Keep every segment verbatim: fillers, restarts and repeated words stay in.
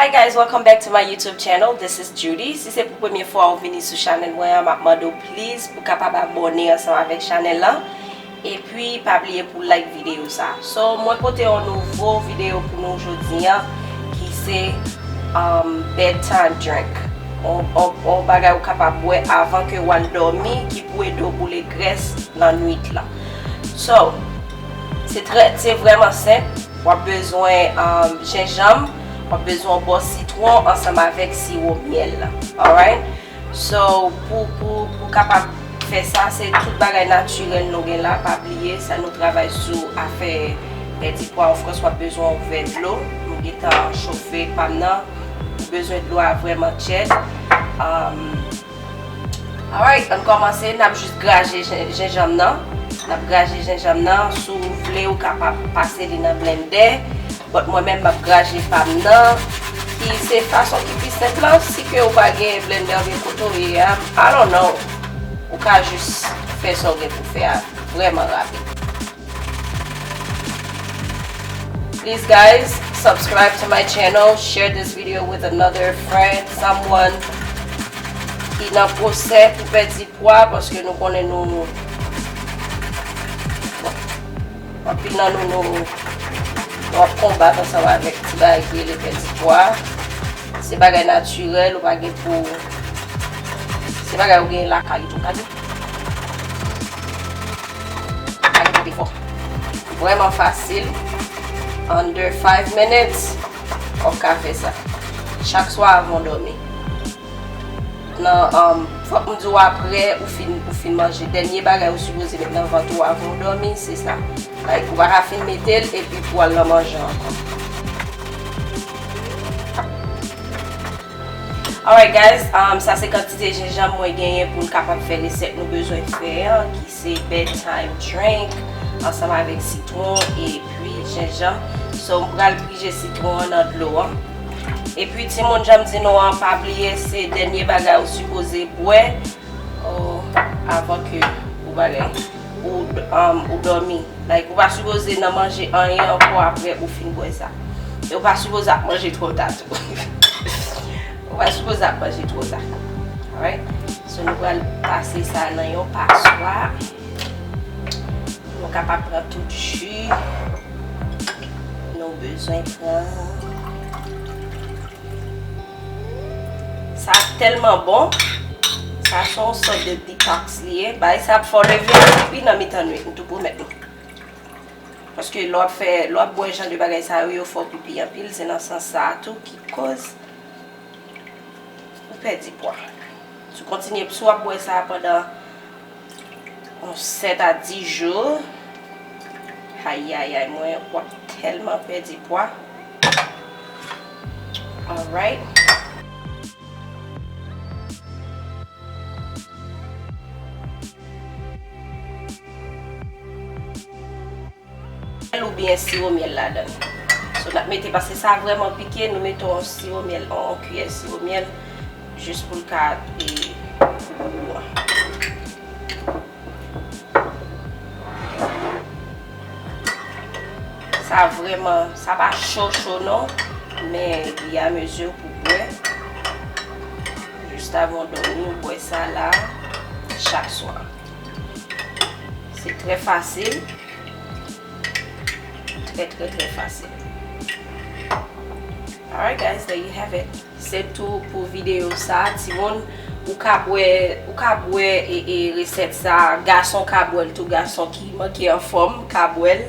Hi guys, welcome back to my YouTube channel. This is Judy. Si se pou premye fwa ou vini sou chanèl mwen an, m ap mande w please pou kapab abòne ansanm avèk chanèl lan. Epi pa bliye pou like videyo sa. So, mwen pote yon nouvo videyo pou nou jodi an ki se um, bedtime drink. On, on, on bagay ou kapab bwè avan ke w al dòmi ki pou ede w boule grès nan nwit lan. So, se trè, se vrèman senp. W ap bezwen um, jenjanm, w ap bezwen yon bò sitwon ansanm avèk siwo myèl la. Alright? So, pou, pou, pou kapab fè sa, se tout bagay natirèl nou gen la. Pa bliye, sa nou travay sou afè pèdi pwa. Of course, w ap bezwen yon vè dlo. M gentan chofe pa m nan. Ou bezwen dlo a vrèman tchèd. Um, alright, ann kòmanse. N ap jis graje jen- jenjanm nan. N ap graje jenjanm nan. Si w vle, ou kapab pase li nan blendè. But mwen menm, m ap graje pa m nan. Ki se fason ki pi senp lan. Si ke ou pa gen blendè oubyen kote w ye a, I don't know. Ou ka jis fè sa w gen pou fè a vrèman rapid. Please, guys, subscribe to my channel, share this video with another friend, someone ki nan pwosè pou pèdi pwa, paske nou konnen nou, anpil nan nou, nou, nou ap konbat ansanm avèk ti bagay ki rele pèdi pwa. Se bagay natirèl, ou pa gen pou, se bagay ou gen lakay ou tou, gade. Pa gen pou efò. Vrèman fasil. Under five minutes, w ap ka fè sa. Chak swa avan w dòmi. Nan, um, fòk m di w apre ou fin, ou fin manje. Dènye bagay ou sipoze met nan vant ou avan w dòmi, se sa. Like, ou pa ka fin mete l epi pou al nan manje ankò. Alright guys, um, sa se kantite jenjanm mwen genyen pou n kapab fè resèt nou bezwen fè an, ki se bedtime drink, ansanm avèk sitwon epi jenjanm. So, m pral prije sitwon an nan dlo an. Epi, timoun, jan m di nou an, pa bliye, se dènye bagay ou sipoze bwè, oh, avan ke ou bagay, ou, um, ou dòmi. Like, ou pa sipoze nan manje anyen ankò apre ou fin bwè sa. E ou pa sipoze ap manje twò ta tou. Ou pa sipoze ap manje twò ta. Alright? So, nou pral pase sa nan yon paswa. Nou kapab pran tout ji nou bezwen pran. Sa tèlman bon. Sa se yon sòt de detox li ye. Bagay sa ap fè w leve pipi nan mitan nwit, m tou pwomèt nou. Paske lè w ap fè, lè w ap bwè jan de bagay sa yo, yo fè w pipi anpil. Se nan sans sa a tou ki koz ou pèdi pwa. Si w kontinye, si w ap bwè sa pandan yon sèt a dis jou, ayayay, mwen, w ap tèlman pèdi pwa. Alright. Myèl oubyen siwo myèl ladan l. So, n ap mete, paske sa vrèman pike, nou mete yon siwo myèl, yon, yon kiyè siwo myèl, jis pou l ka, e, gou an. Sa vrèman, sa pa cho cho non, men li a mezi pou bwè. Jis avan w dòmi, ou bwè sa la chak swa. Se trè fasil. Trè, trè, trè fasil. Alright, guys, there you have it. Se tou pou videyo sa, timoun. Ou ka bwè, ou ka bwè e, e resèt sa. Gason ka bwè l tou, gason ki manke anfòm ka bwè l.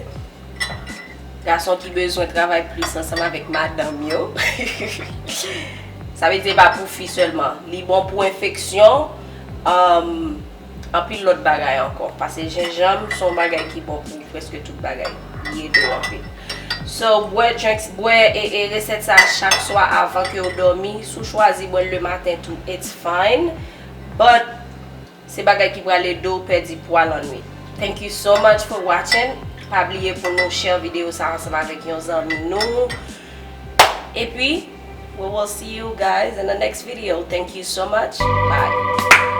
Gason ki bezwen travay plis ansanm avèk madanm yo. Sa vle di e pa pou fi sèlman. Li bon pou enfeksyon, um, anpil lòt bagay ankò. Paske jenjanm se yon bagay ki bon pou prèske tout bagay. Li ede w anpil. So, bwè drinks, bwè e, e resèt sa chak swa avan ke w dòmi. Si w chwazi bwè l lematen tou, it's fine. But, se bagay ki pral ede w pèdi pwa lannwit. Thank you so much for watching. Pa bliye pou nou share videyo sa ansanm avèk yon zanmi nou. Epi, we will see you guys in the next video. Thank you so much. Bye.